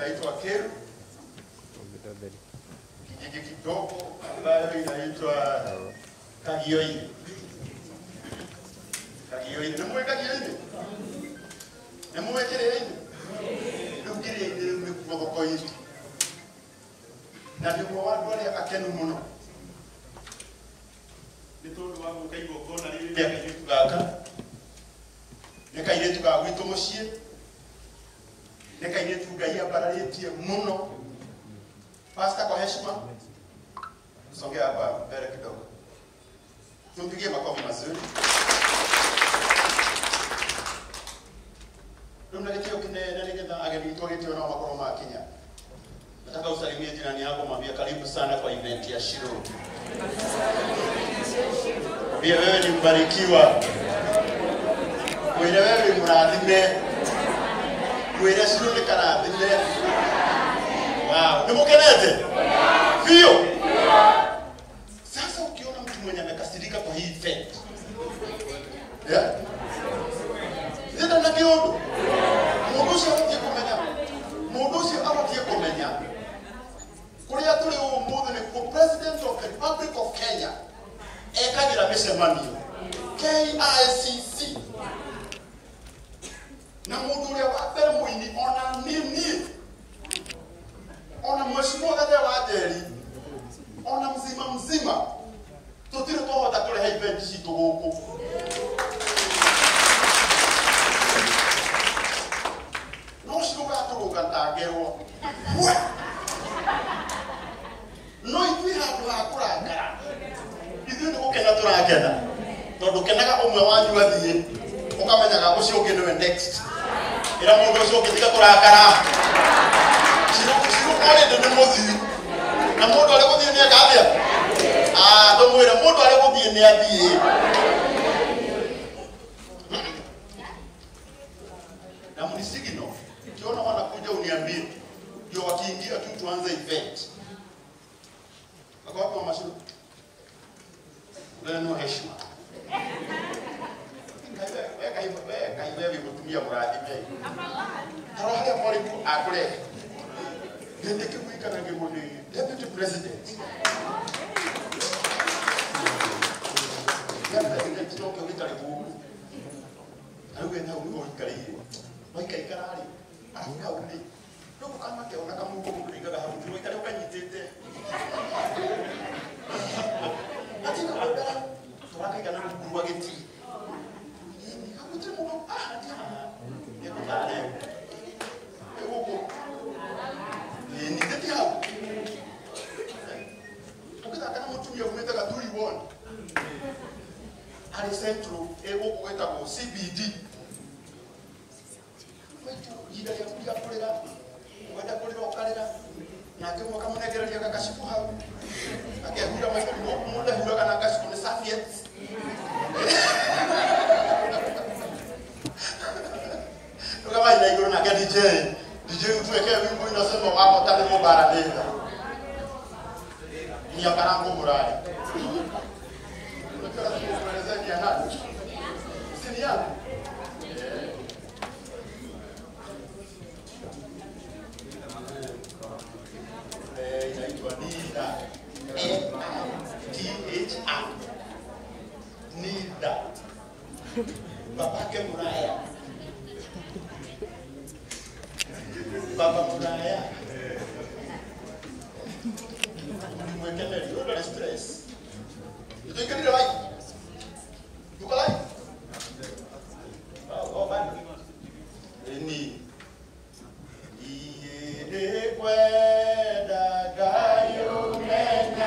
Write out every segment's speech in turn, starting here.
inaitwa Keru, kijiji kidogo ambayo inaitwa Kagioini. Kagioini. Nĩ mũĩ Kagioini? Nĩ mũĩ Kĩrĩainĩ? Rĩu Kĩrĩainĩ rĩu nĩkuo thoko-inĩ. Na nĩ ũmwe wa andũ arĩa akenu mũno nĩ tondũ wa gũka igongona rĩrĩ rĩa kairĩtu gaka. Nĩ kairĩtu ga gwitũ mũciĩ, nĩ kairĩtu Ngai ambararĩtie mũno. Pastor, kwa heshima, songea hapa mbele kidogo, tumpigie makofi mazuri. Rĩu na gĩtĩo kĩnene nĩgetha ageni aitũ agĩtĩo nao makorwo makinya. Nataka usalimie jirani yako, mwambie karibu sana kwa event ya Shiro. Mwambie wewe ni mbarikiwa. Mwire wewe ni mũrathime. Mwire Shiro nĩ karathime. Wow, nĩ mũkenete? Biũ. Sasa ukiona mtu mwenye amekasirika kwa hii event. Yeah? Ndio na kĩũndũ. Mũndũ ũcio abatiĩ kũmenya. Mũndũ ũcio abatiĩ kũmenya. Kũrĩa tũrĩ ũmũthĩ nĩkuo President of the Republic of Kenya ekagĩra mĩcemanio KICC. Na mũndũ ũrĩa wa mbere mũini ona niĩ ona mheshimiwa Gathe wa Njeri ona mzima mzima tũtirĩ twahota kũrehe event citũ gũkũ. No ciũgatũrũga ta ngerwo. No ithuĩ handũ ha kũrakara ithuĩ nĩ gũkena tũrakena tondũ kenaga ũmwe wanyu athiĩ ũkamenyaga ũcio ũngĩ nĩwe next. Ĩra mũndũ ũcio ũngĩ tiga kũrakara. Ciro already nĩ mũthiu na mũndũ arĩ gũthiĩ nĩ eka atĩa? Ah, tũmwĩre mũndũ arĩ gũthiĩ nĩ athiĩ. Na mnisigino, ukiona wanakuja uniambie, ndio wakiingia tu tuanze event. Wako wapi mama Shiro? Wewe heshima. Kaiwe wewe mutumia mũrathime. Taro harĩa mwarimu akũrehe. Ndĩkĩgwika na ngĩmũ nĩ Deputy President. Ya President no kĩo gĩtarĩ gũkũ. Rĩu we hau nĩho ũikarĩire. Waikaikara rĩ, arabu hau rĩ, rĩu ndũkamakĩona kamũhuko mũndũ aigaga hau, ndũgaikare ũkanyitĩte. Gatiga kwendera, tũrakaigana rungu rwa gĩtĩ. Hau gũtirĩ mũndũ, ah, ti haha. Nĩngũtare. Ĩ gũkũ. Ĩĩ, ningĩ ti hau. Ũngĩthaka na mũtumia umĩte Gaturi ward, harĩ Central, ĩ gũkũ gwĩtagwo CBD. Waitu ihinda rĩaku rĩa kũrĩra, wenda kũrĩra ũkarĩra, nake ũmwe akamũnengereria gakacibũ hau, akehura maitho, mũndũ ehuraga na gacibũ nĩ serviettes. Tukamaina igũrũ nake DJ, DJ utuwekee wimbo inasema wako tani mũbaranĩta. Ni ya Karangu Murari. Unajua lazima kuelezea ni ya nani? Si ni yangu? Inaitwa Nitha. N-I-T-H-A. Nitha. Babake Muraya. Baba Muraya. Nimwekelele, wewe ndio stress. Ndio like. Yuko like. Oh, bado. Ni Iye kwenda gayo menyage.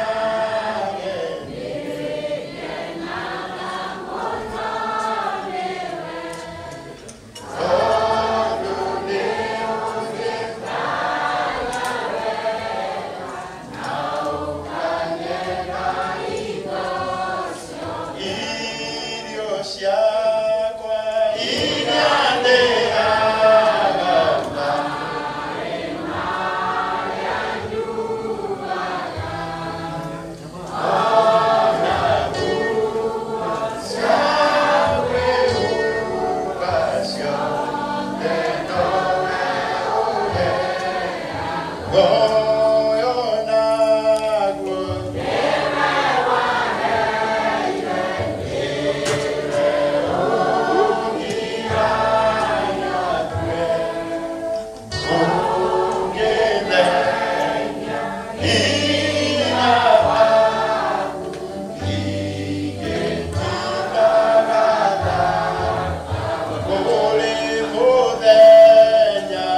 Ũyũ naguo. Mũthenya.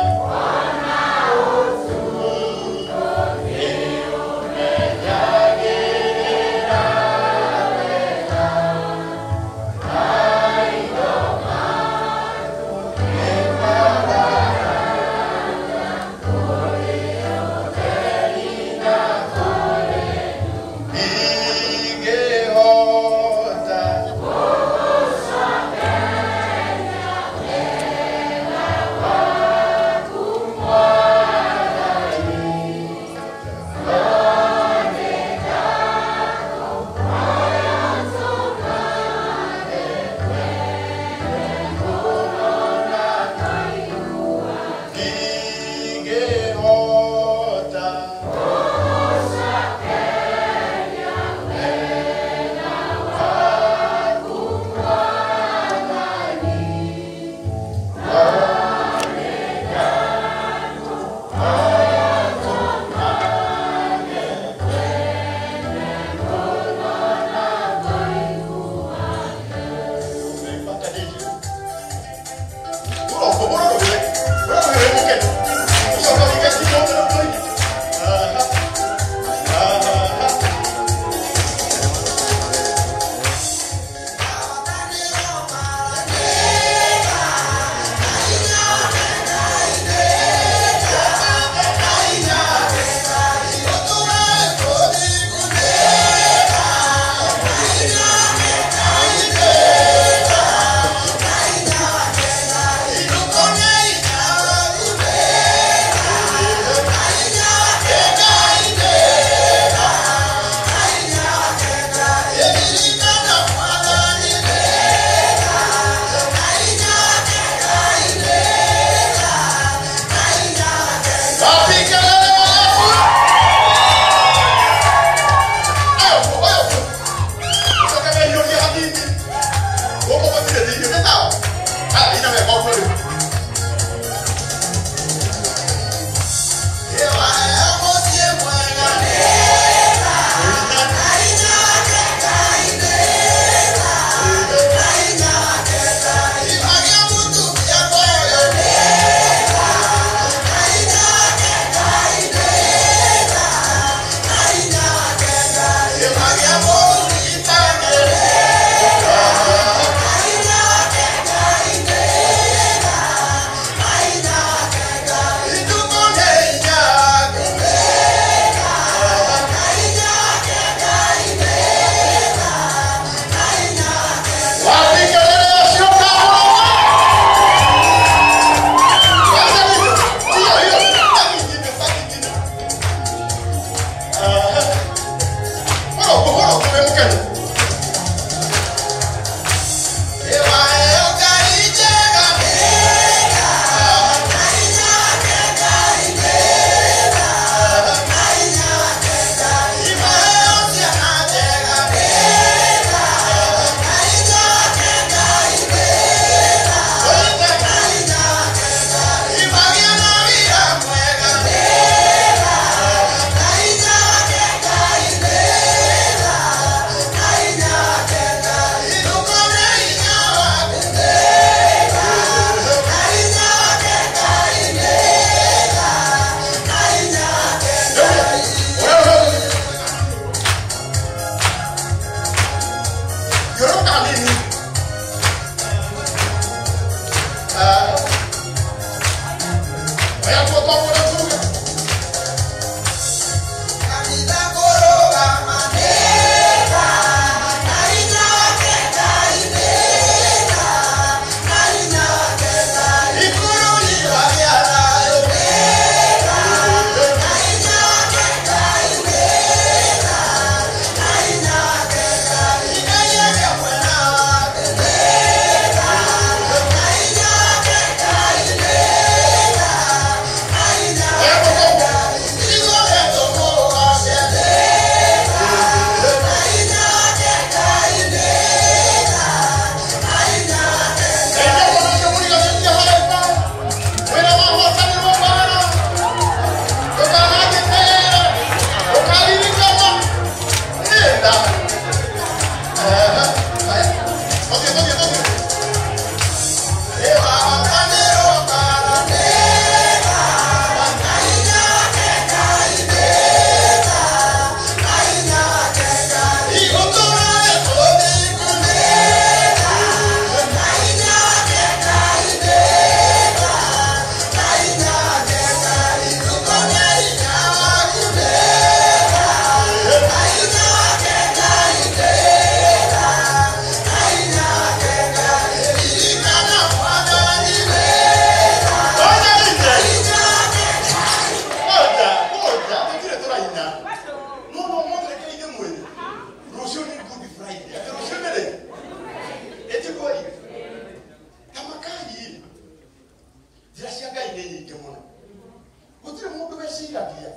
Ndeciragia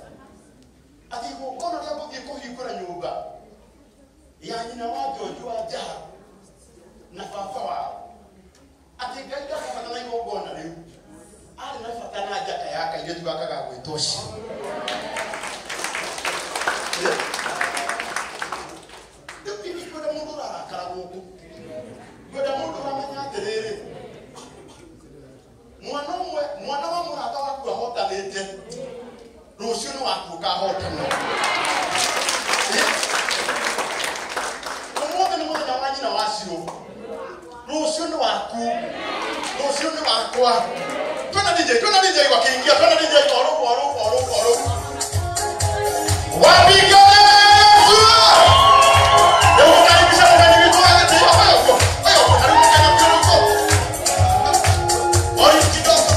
atĩ igongona rĩa gũthiĩ kũhingũra nyũmba ya nyina wa George wa Njara na baba wao, atĩ Ngai ndarĩ bata na igongona rĩu, arĩ na bata na njata ya kairĩtu gaka ga gwĩtwo Shilo. Rĩu ingĩkwenda mũndũ ũrarakara gũkũ, ngwenda mũndũ ũramenya atĩrĩrĩ, mwana ũmwe, mwana wa mũrata waku ahotanĩte, rũciũ nĩ waku ũkahotana. Ũmũthĩ nĩ mũthenya wa nyina wa Shilo, rũciũ nĩ waku, rũciũ nĩ wakwa. Twena DJ, twena DJ wakiingia, twena DJ oro oro oro oro. Wapige Yesu! Karibisha mgeni wetu aje hapo. Ayo, karibu kana mjuluko. Ori kidogo.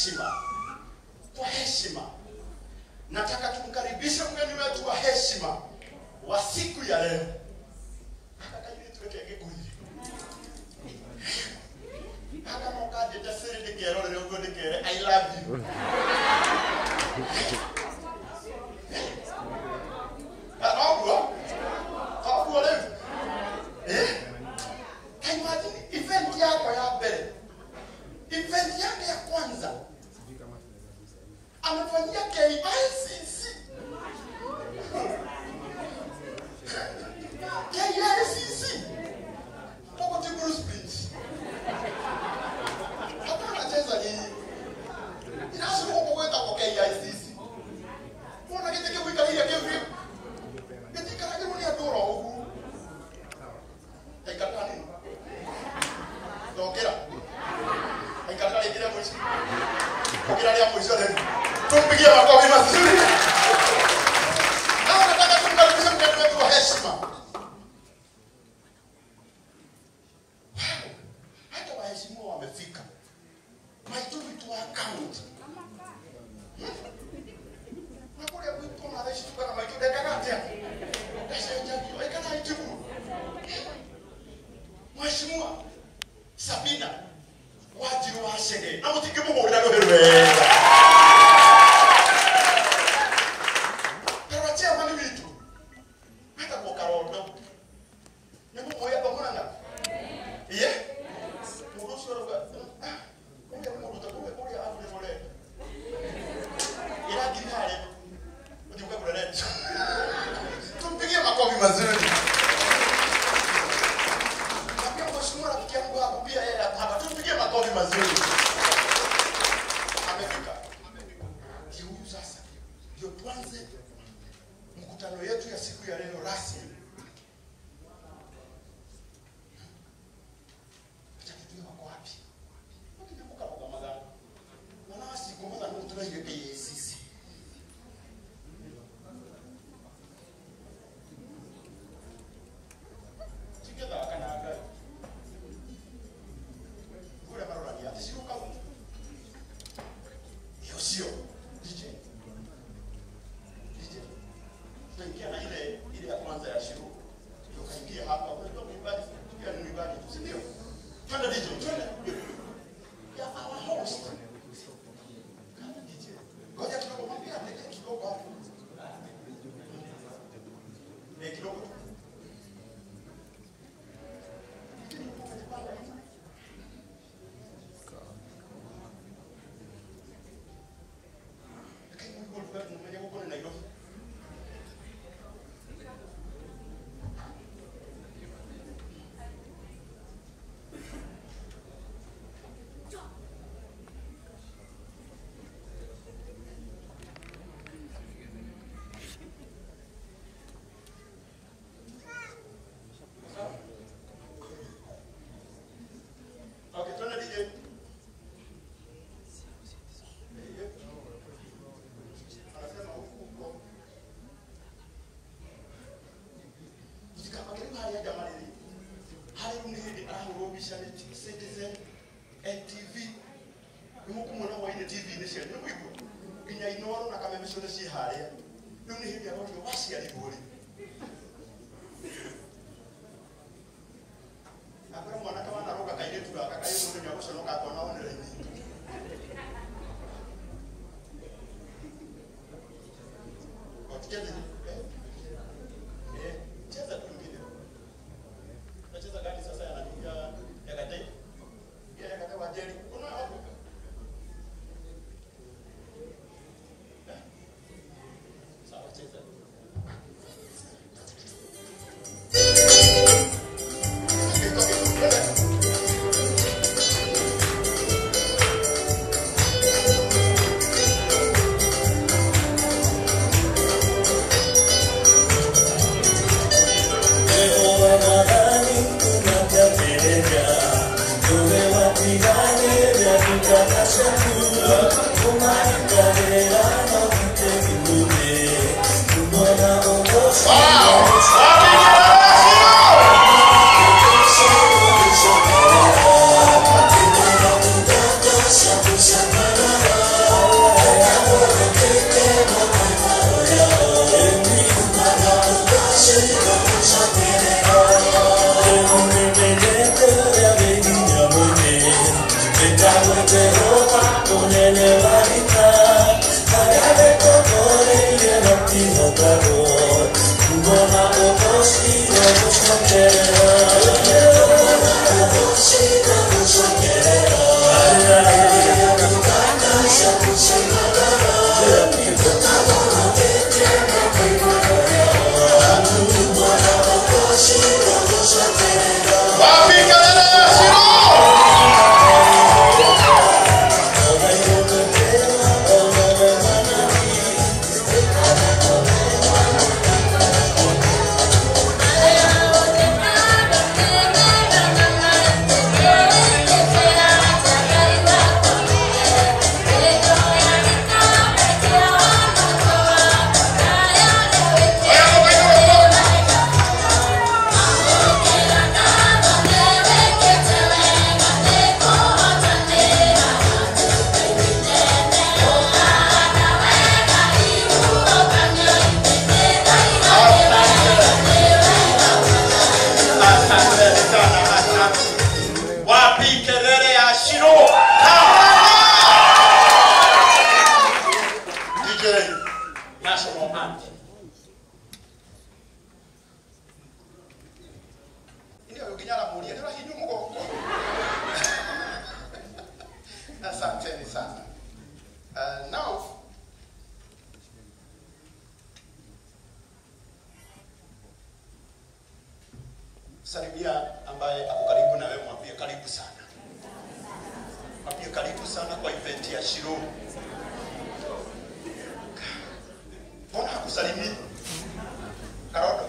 heshima, kwa heshima nataka tumkaribishe mgeni wetu wa heshima wa siku ya leo. I love you. Imagine event yako ya mbele, event yake ya kwanza amefanyia KICC. KICC Pokoti Bruce Bridge. Hata anacheza nini? Inazo huko kwenda kwa KICC. Mbona kiteke kuikalia kevi? Kitikara ni adoro huku. Taikata nini? Tokera. Taikata ile mwisho. Tokera ile mwisho leo. Tumpigie makofi mazuri. Na nataka tumkaribishe mgeni wetu wa heshima. Wow. Hata waheshimiwa wamefika. Maitu vitu wa account. Na kule wito na raishi tu kana maitu deka katia. Dasha ikana itibu. Mheshimiwa Sabina Wanjiru wa Chege. Na mutingimuhurira ruhi rwega. Karwa chairman witu. Etagwo Karondo. Nĩ mũmũĩ amba mũrang'a? Iye? Mũndũ ũcio arauga, ũrĩa mũndũ ta ũrĩa agũrĩrwo redio. Ĩrangiri harĩa. Ũthiĩ ũkagũra redio. Tumpigie makofi mazuri. Na pia mheshimiwa rafiki yangu hapa pia yeye hapa. Tumpigie makofi mazuri. Amefika. Ndio huyu sasa. Ndio tuanze mkutano yetu ya siku ya leo rasmi. Acha tujue wako wapi. Ukinyambuka kwa magari. Maana wasikumbuka ndio tunaje KICC. Chiketha kana ngai. Kule marorania ticiruka. Hiyo sio. DJ. DJ. Tuingia na ile ile ya kwanza ya shiru. Ndio kaingia hapa. Unajua mwimbaji, pia ni mwimbaji tu, si ndio? Twende DJ, twende. Ya our host. Kama DJ. Ngoja kidogo mwambie ateke kidogo hapo. Eh, kidogo tu. Lakini Mungu alikuwa mmoja huko na Nairobi. Okay, twende DJ. Anasema huku huko. Usikamagere hali ya jamani. Hali ni hili arahurwo mbica nĩ Citizen, NTV. Nĩ mũkũmona hwainĩ TV-inĩ cianyu, nĩ mũigua? Nginya Inooro na Kameme ciothe ciĩ harĩa. Rĩu nĩ hĩndĩ arorio waciarirwo rĩ. Akwĩra mwanake wanaroga kairĩtu gaka kaĩ mũndũ nĩagũconoka akona online. Tucheze cheza tu ingine. Tunacheza gani sasa ya nani ya Gatei? Ya Gatei wa Jerry. Kuna hapo. Sawa cheza. Wow! Asanteni sana. Now salimia ambaye ako karibu na wewe, mwambie karibu sana. Mwambie karibu sana kwa event ya Shiro. Mbona hakusalimii? Karodo.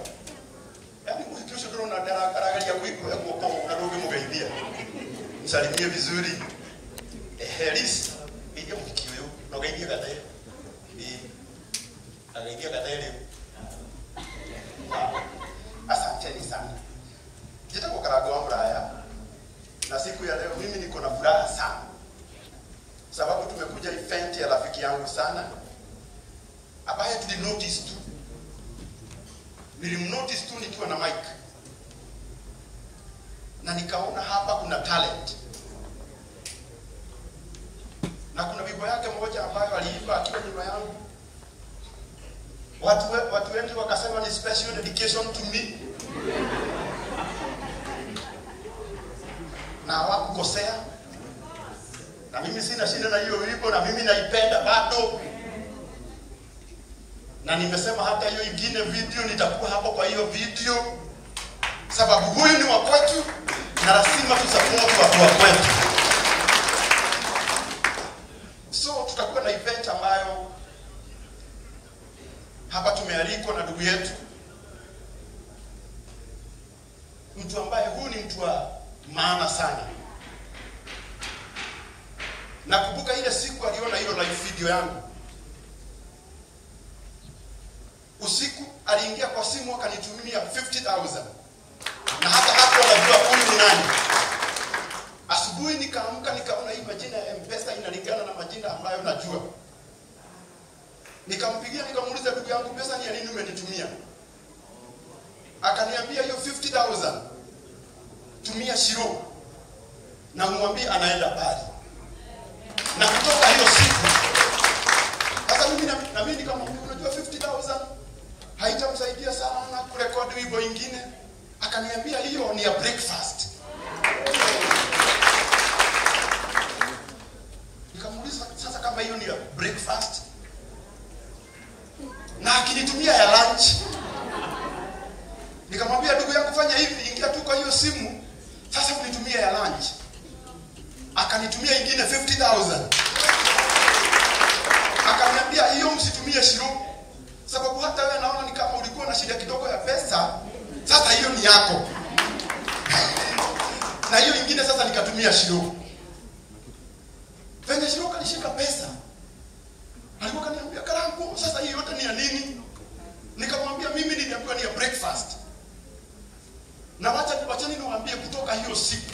Yaani ukiusha ndio unadaraga kuiko ya kuokoa unadonge mgeithia. Msalimie vizuri. Ehelis, ije mfikio yo, no geithie gathe. Ni ageithie gathe rĩu. Asanteni sana. Njĩtagwo Karango wa Muraya, na siku ya leo mimi niko na furaha sana sababu tumekuja event ya rafiki yangu sana ambaye tulinotice tu. Nilimnotice tu nikiwa na mic na nikaona hapa kuna talent, na kuna wimbo yake moja ambayo aliimba akiwa nyuma yangu. Watu wengi wakasema ni special dedication to me, na hawakukosea. Na mimi sina shida na hiyo wimbo, na mimi naipenda bado, na nimesema hata hiyo ingine video nitakuwa hapo kwa hiyo video, sababu huyu ni wa kwetu na lazima tusupport watu wa kwetu. So tutakuwa na event ambayo hapa tumealikwa na ndugu yetu, mtu ambaye huyu ni mtu wa maana sana. Nakumbuka ile siku aliona hiyo live video yangu usiku, aliingia kwa simu akanitumia 50,000, na hata hapo anajua huyu ni nani. Asubuhi nikaamka nikaona hii majina ya M-Pesa inalingana na majina ambayo najua. Nikampigia nikamuuliza, ndugu yangu, pesa ni ya nini umenitumia? Akaniambia hiyo 50,000 tumia Shiro na umwambie anaenda pale. Na kutoka hiyo siku sasa mimi na mimi nikamwambia, unajua 50,000 haitamsaidia sana kurekodi wimbo ingine. Akaniambia hiyo ni ya breakfast. Nikamuuliza, sasa kama hiyo ni ya breakfast na akinitumia ya lunch? Nikamwambia, ndugu yangu, fanya hivi, ingia tu kwa hiyo simu sasa unitumia ya lunch. Akanitumia ingine 50,000. Akaniambia hiyo msitumie Shiro, sababu hata wewe naona ni kama ulikuwa na shida kidogo ya pesa, sasa hiyo ni yako. Na hiyo ingine sasa nikatumia Shiro. Venye Shiro kalishika pesa, alikuwa kaniambia, Karango, sasa hiyo yote ni ya nini? Nikamwambia mimi niliambiwa ni ya breakfast. Na wachani niwaambie, kutoka hiyo siku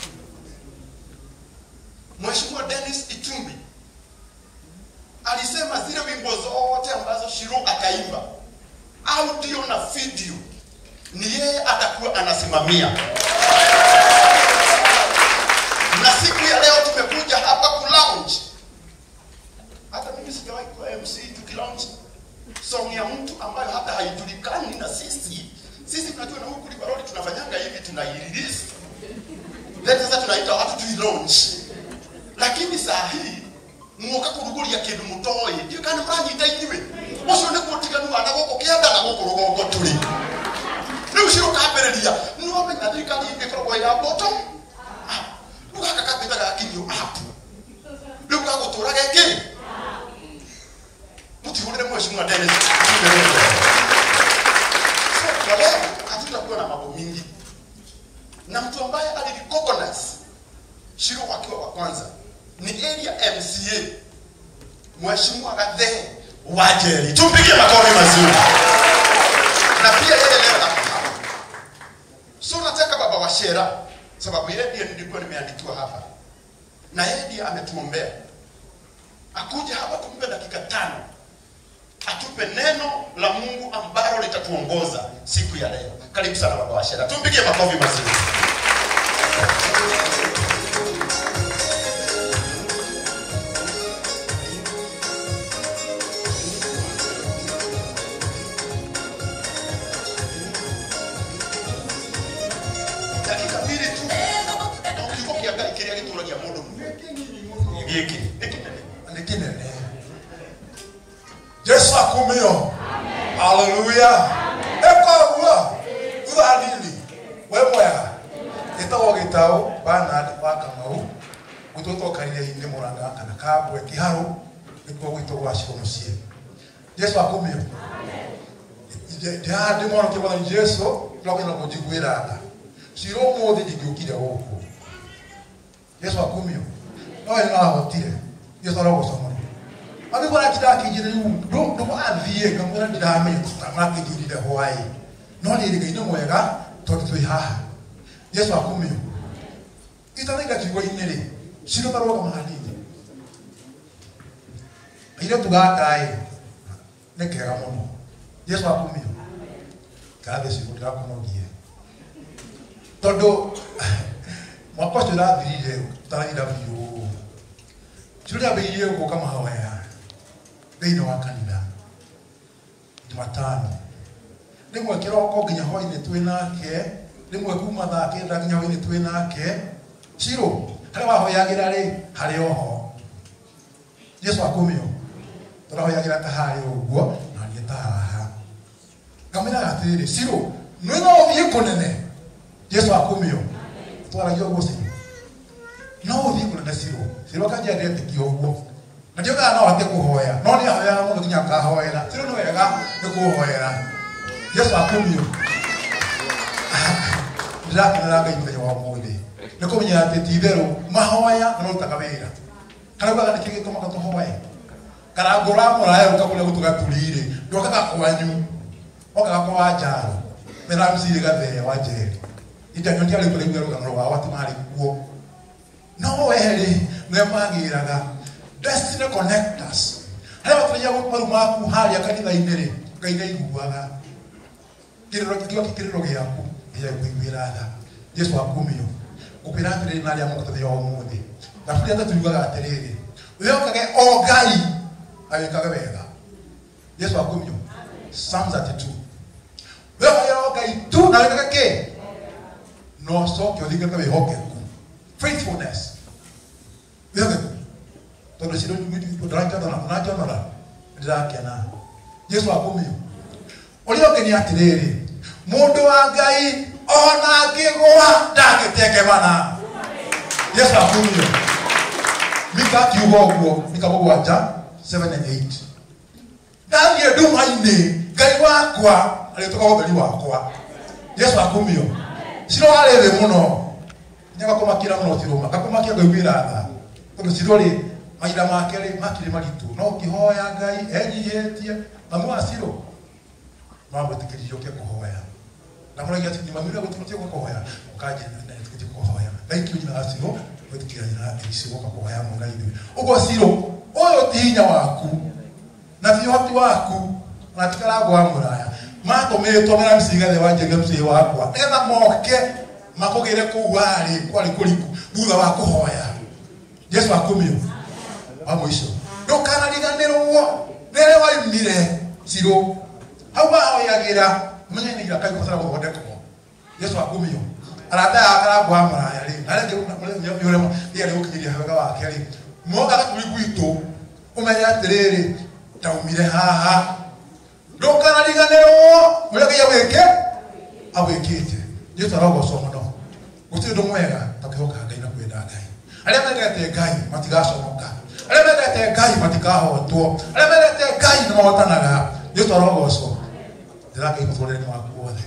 Mheshimiwa Dennis Itumbi alisema zile wimbo zote ambazo Shiro akaimba, audio na video, ni yeye atakuwa anasimamia. Na siku ya leo tumekuja hapa ku-launch. Hata mimi sijawahi kuwa MC tukilaunch song ya mtu ambayo hata haijulikani na sisi. Sisi tunajua na huku Libaroli tunafanyanga hivi, tunairelease. Then sasa tunaita watu tuilaunch. Lakini saa hii muoka kuruguria kindu mutoi, ndio kana muranyita inyuĩ. Ucio nĩguo ũtiganu wa na gũkũ kĩanda na gũkũ rũgongo tũrĩ. Rĩu Shiro kambĩrĩria, nĩwamenya thirikari ĩkoragwo ya bottom up. Rĩu gaka kambĩta gakinyio up. Rĩu gagũtũra gekĩ? Mtihũrĩre Mheshimiwa Dennis. So kwa leo hatutakuwa na mambo mingi. Na mtu ambaye alirecognize Shiro akiwa wa kwanza ni area MCA Mheshimiwa Gathe Wajeri. Tumpigie makofi mazuri. Na pia yeye leo anafahamu. So nataka baba wa Shera, sababu yeye ndiye nilikuwa nimeandikiwa hapa, na yeye ndiye ametuombea akuje hapa tumpe dakika 5 atupe neno la Mungu ambalo litatuongoza siku ya leo. Karibu sana baba wa Shera. Tumpigie makofi mazuri. Dakika 2 tu. Kiugo kĩa Ngai kĩrĩa gĩtũragia mũndũ muoyo. Gĩkĩ. Yesu akumio. Hallelujah. Ekoguo thutha hanini we mwega ĩtagwo Gĩtaũ Bernard wa Kamau gwitũ tũkarire-inĩ Mũrang'a kana Kambwe Kĩharũ nĩkuo gwitũ gwa Ciro mũciĩ. Jesu akumio. Ndĩ mwana Mwathani Jesu ndĩrokena kũnjiguĩra tha. Ciro ũmũthĩ ndingĩũkire gũkũ. Jesu akumio. No we nĩahotire. Jesu arogocwo mũno. Mami kwa ndakinjire rĩu ndũgathiĩ ngamwĩra ndiramenya tũtamarakĩnjirire hwaĩ. No rĩrĩ Ngai nĩ mwega tondũ twĩ haha. Jesu akumio. Itanainga kiugo-inĩ rĩ, Ciro tarũgama hanini. Kairĩtu gaka ĩ nĩ kega mũno. Jesu akumio. Karathe Ciro ndĩrakũnogie. Tondũ mwaka ũcio ũrathirire ũtarathira biũ. Ciro nĩambĩrĩirie gũka mahoya thĩinĩ wa kanitha Jumatano. Rĩmwe kĩroko nginya hwaĩ-inĩ twĩ nake, rĩmwe kuma thaa kenda nginya hwaĩ-inĩ twĩ nake. Ciro harĩa wahoyagĩra rĩ harĩ oho. Jesu akumio. Tũrahoyagĩra ta harĩa ũguo na niĩ ta haha. Ngamwĩraga atĩrĩrĩ, Ciro nĩ no ũthiĩ kũnene. Jesu akumio. Twaragia ũguo Ciro. No ũthiĩ kũnene Ciro. Ciro akanjia ndetĩkia ũguo. Na ndiugaga no ahote kũhoya, no nĩ ahoyaga mũno nginya akahoera. Ciro nĩ wega nĩ kũhoera. Jesu akumio. Ndĩrakenera Ngai mũthenya wa ũmũthĩ. Nĩ kũmenya atĩ ti itherũ mahoya nĩ marutaga wĩra. Kana ugaga nĩkĩ gĩtũmaga tũhoe? Karangũ ũramũraya ũka kũrĩa gũtũgatũrire, ndũkaga kwanyu, okaga kwa Wanjaro, mena mciri gathee wa Njeri. Indanyo ndiarĩ kũraigua rũgano rwao atĩ marĩ kuo. No we rĩ, nĩwe magĩraga. Destiny connectors. Harĩa watũragia maru maku harĩa kanitha-inĩ rĩ, Ngai nĩaiguaga. Kĩrĩro kĩrĩro gĩaku nĩegũkũiguĩra tha. Jesu akumio. Ngũkwĩra atĩrĩrĩ na arĩa mokĩte mũthenya wa ũmũthĩ. Thaburi ya 3 yugaga atĩrĩrĩ, wĩhokage o Ngai agĩkage wega. Jesu akumio. Psalms 32. Wĩhokage o Ngai tu na wĩkage kĩ? No ũcoke ũthingate wĩhokeku. Faithfulness. Wĩhokeku. Tondũ Ciro ndũranjonora ndĩrakena. Jesu akumio. Ũrĩa ũngĩ nĩ atĩrĩrĩ, mũndũ wa Ngai ona angĩgũa ndangĩtengemana. Jesu akumio. Mika akiuga ũguo, Mika 7 and 8. Ndathiĩ nduma-inĩ, Ngai wakwa arĩtuĩka ũtheri wakwa. Jesu akumio. Ciro arĩ thĩ mũno. Nĩagakũmakĩra mũno Ciro, agakũmakia ngaiguĩra tha. Tondũ Ciro rĩ, mahinda make rĩ makĩrĩ maritũ. No ũkĩhoya Ngai enyihĩtie, mamu wa Ciro mamwĩtĩkĩririe ũke kũhoya. Na mũragia atĩ mami ũrĩa gũtũmĩtie kũhoya, ũkanjĩra nĩtĩkĩtie kũhoya. Thank you nyina wa Ciro, gwĩtĩkĩra nyina Ciro gũka kũhoya hamwe na ithuĩ. Ũguo Ciro, ũyũ ti hinya waku na ti ũhoti waku na ti karangũ wa mũraya. Matũmĩtwo mena mcigathe wa Njeri mũciĩ wakwa nĩgetha moke makũgĩre kũu warĩ kwarĩ kũriku thutha wa kũhoya. Jesu akumio. Wa mũico ndũkanariganĩrwo rĩrĩa waumire Ciro hau wahoyagĩra ũmenye nĩ iraka ikũbatara gũthondekwo. Jesu akumio. Arata ya karangũ wa mũraya rĩ, na rĩngĩ rĩarĩ gũkinyĩria wega wake rĩ, mokaga kũrĩ gwitũ ũmenye atĩrĩrĩ ndaumire haha. Ndũkanariganĩrwo ũrĩa Ngai agwĩke agwĩkĩte. Jesu arogocwo mũno. Gũtirĩ ũndũ mwega ta kwĩhoka Ngai na kwenda Ngai. Arĩa mendete Ngai matigaconoka. Arĩa mendete Ngai matikahotwo. Arĩa mendete Ngai nĩ mahotanaga. Jesu arogocwo. Ndĩra Ngai mũtũrĩre-inĩ waku wothe.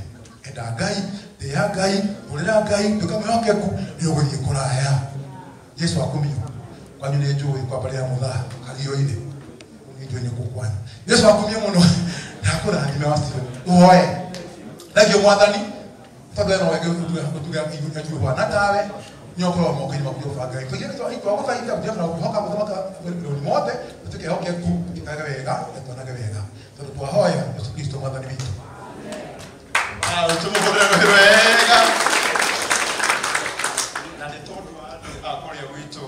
Enda Ngai, tĩĩa Ngai, hũrĩra Ngai, tuĩka mwĩhokeku, nĩ ũgũthiĩ kũraya. Jesu akumio. Kwanyu nĩ njũĩ kwa mbarĩ ya Mũthaa, Kagio-inĩ. Nĩ njũĩ nĩ kũu kwanyu. Jesu akumio mũno. Ndakũrathime wa Ciro. Ũhoe. Thengiũ Mwathani, tondũ we nowe ũtuge igũrũ na tawe, nĩ ũkorwo moko-inĩ maku Jehova Ngai. Tũigĩre twagũthaitha, tũigĩre kwĩhoka mũthamaka mĩrũri mothe, tũtuĩke ehokeku, tũikage wega, na tuonage wega. Tondũ twahoya Yesu Kristo Mwathani witũ. Tũmũhũrĩre rũhĩ wega. Na nĩ tondũ wa andũ a kũrĩa gwitũ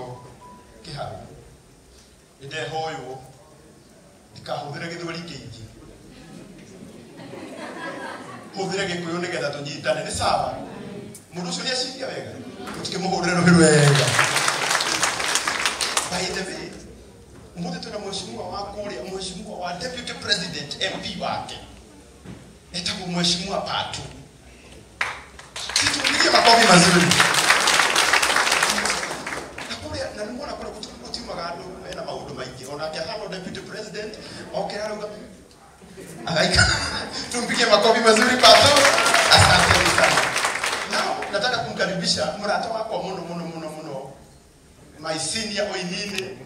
Kĩharũ, nĩ ndehoywo ndikahũthĩre gĩthweri kĩingĩ, hũthĩre gĩkũyũ nĩgetha tũnyitane. Nĩ sawa? Mũndũ ũcio nĩaciria wega, tũtikĩmũhũrĩre rũhĩ wega. By the way, Umuthi twina mheshimiwa wa kuria, mheshimiwa wa deputy president MP wake etagwo mheshimiwa Patu. Situpigie makofi mazuri. Na kuria na nimuona kuria gutiumaga andu mena maundu maingi, onake hano deputy president oke arauga agaika. Tumpigie makofi mazuri Patu. Asante sana. Now nataka kumkaribisha mrata wakwa muno muno muno muno, my senior Oinine.